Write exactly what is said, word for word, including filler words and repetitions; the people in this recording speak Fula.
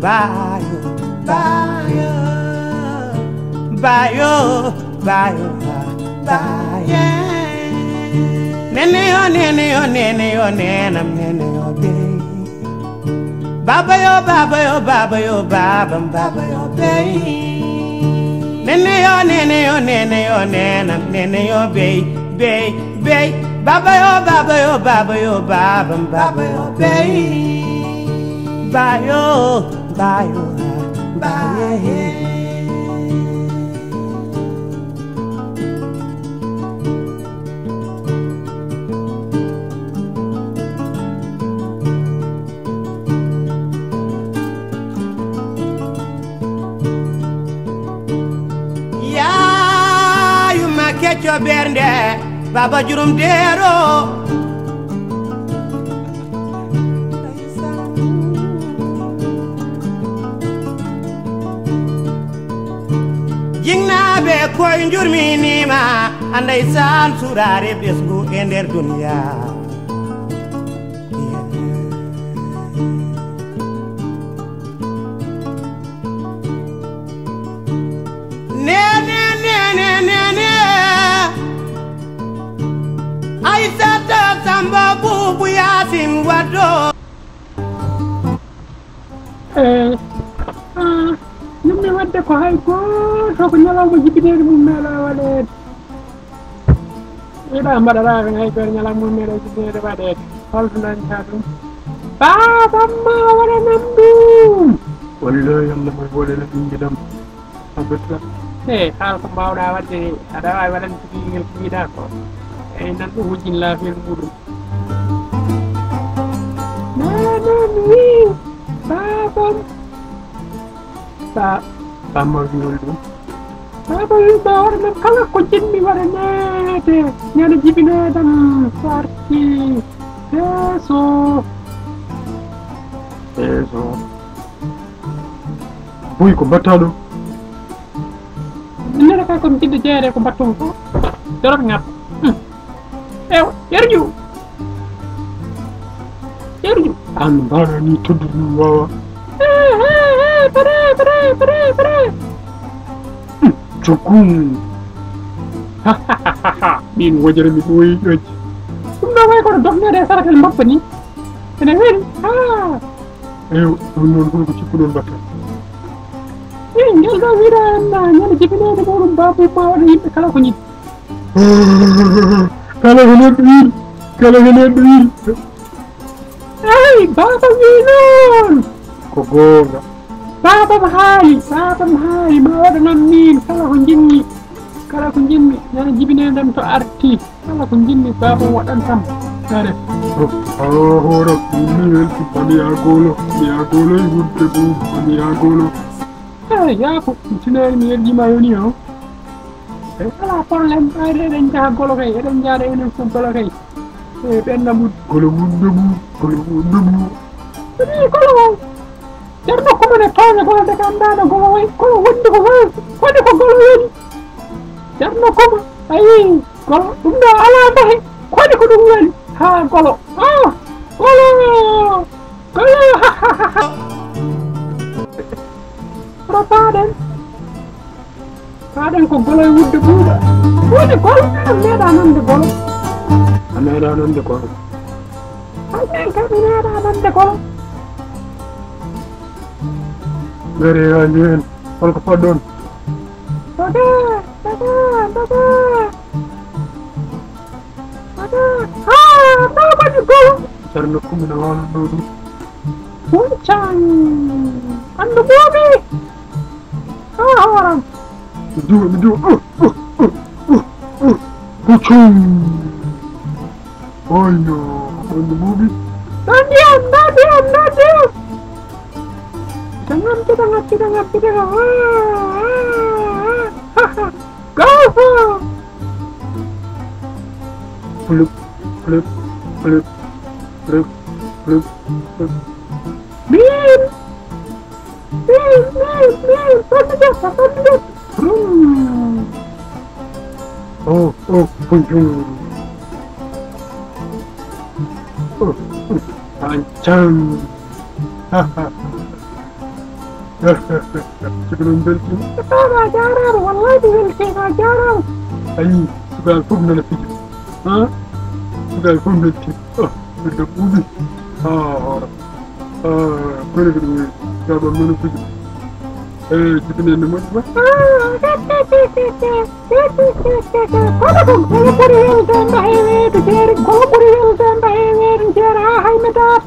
Bayo, bayo, bayo, bayo, bayo. Nene yo, nene yo, nene yo, nenam, nene yo, dey. Baba yo, baba yo, baba yo, babam, baba yo, bey. Nene yo, nene yo, nene yo, nenam, nene yo, bey, bey, bey. Baba yo, baba yo, baba yo, babam, baba yo, bey. Bayo, bayo, baye. Yaayuma kecco bernde, baba jurum dero. Jinnaɓe koye jurminima, anday san surare ɓesgu e nder duniya. Nene, nene, nene, nene. Aysata Samba Bubu Yasin Wado. Eh, ah, yummi wadde ko hay gooto, ko ñalawma jibinede mum meeɗa waɗeede. Yiɗa mbaɗa rafi hay feere ñalawma mum meeɗa jibinede waɗeede. Holto dañta ɗum? Baabam ma waɗanam ɗum. Wallahi Allah mo waɗana ɓingilam. Abata. Eh, haal ko mbawɗa waɗde, aɗa waawi waɗande tigi ngel ko yiɗa ko. Eyi, nan ɗum wujjin laafiyol muɗum. Maman wi, baabam. Ba, baabam wi hol ɗum? Baabam wi ma waɗanam kala ko jinmi waɗaneede. Ñande jibinedam so arti. Yeeso. Yeeso. Buy ko mbatta ɗo? Nana ka kon jidde jeere ko mbattum ko. Dorot ngam. Hmm. Ew, yerju. Yerju. An mbara ni toddu ɗum wawa. Eh, eh, eh, pare, pare, pare, pare. Hmm, jokkun. Min wajara mi ɓooyi ƴoƴ. Ɗum ɗo way kono dofnede e saratel mbabba ni. Ene weli. Ah. Eyo, ɗum noon, hol ko cikkuɗon mbatta? Eyi, ngel ɗo wiɗa en, ah, ñande jibinede muɗum, babu ma waɗa yimɓe kala ko ñiɗi. Kala ko neɗɗo yiɗi, kala ko neɗɗo yiɗi. Eyi, baaba wi noon. Ko goonga. Baabam haali, baabam haali, ma waɗanan min kala ko jinmi, kala ko jinmi, ñande jibinedam to arti. Kala ko jinmi baaba waɗan kam. Kare. Awa hoore, mi welti bani agolo, mi agolo e wudde mum, bani agolo. Eh, yaako, tinaani mi weldi ma yoni o. Eh, wala problème, ay, eɗen njaha golo kay, eɗen njaha enen fof golo kay. Eh, ɓen na mum. Golo wudde mum, golo wudde mum. Ni golo o. Ceerno Kuma ne tooña golo de, kam ndaano golo wayi, golo wondi ko wayi, waɗi ko golo woni. Ceerno Kuma, ayi, golo, ɗum ɗo alaa mahe, ko waɗi ko ɗum woni? Haa golo, ah, golo, golo, ha, ha, ha, ha. Kono paaɗen, paaɗen ko golo e wudde buuɗa. Woni golo, a meeɗa nande golo. A meeɗa nande golo. Hay ɓen kam mi meeɗa nande golo. Ɓeere yaa njehen, holko paɗɗon? Daga, daga, daga. Daga. Ah, ɗo waɗi golo. Ceerno Kuma na wano ɗo ɗum. Woncan. Andu boobi. Ah, horam. Mi diwa, mi diwa. Uh, uh, uh, uh, uh. Pucum. Oyo, on no ɓuuɓi. Ɗon ndiyam, ɗon ndiyam, ɗon ndiyam. Pita ngam, pita ngam, pita ngam, pita ngam. Ah, ah, ah, ah. Go, go. Plup, plup, plup, plup, plup, plup. Min. Min, min, min, tontu jetta, tontu jetta. Hmm. Oh, oh, bum, bum. Oh, oh, tan, tan. Ha, ha, ha. Siko noon mbeltiima. Baaba, a jaaraama, wallahi mi weltiima, a jaaraama. Ayi, sukaaɓe fof nana fija. Ha? Sukaaɓe fof mbeltiima. Oh, ɓe ɗo ɓuuɓi. Ah, hoore. Ah, kono ko ɗum woni. Sukaaɓe am nana fija. Eh, jibinande moƴƴi ba. Kono ko, kono ɓuri weldande e weedu jeeri, kono ɓuri weldande e weedu jeeri, haa hay mi daat.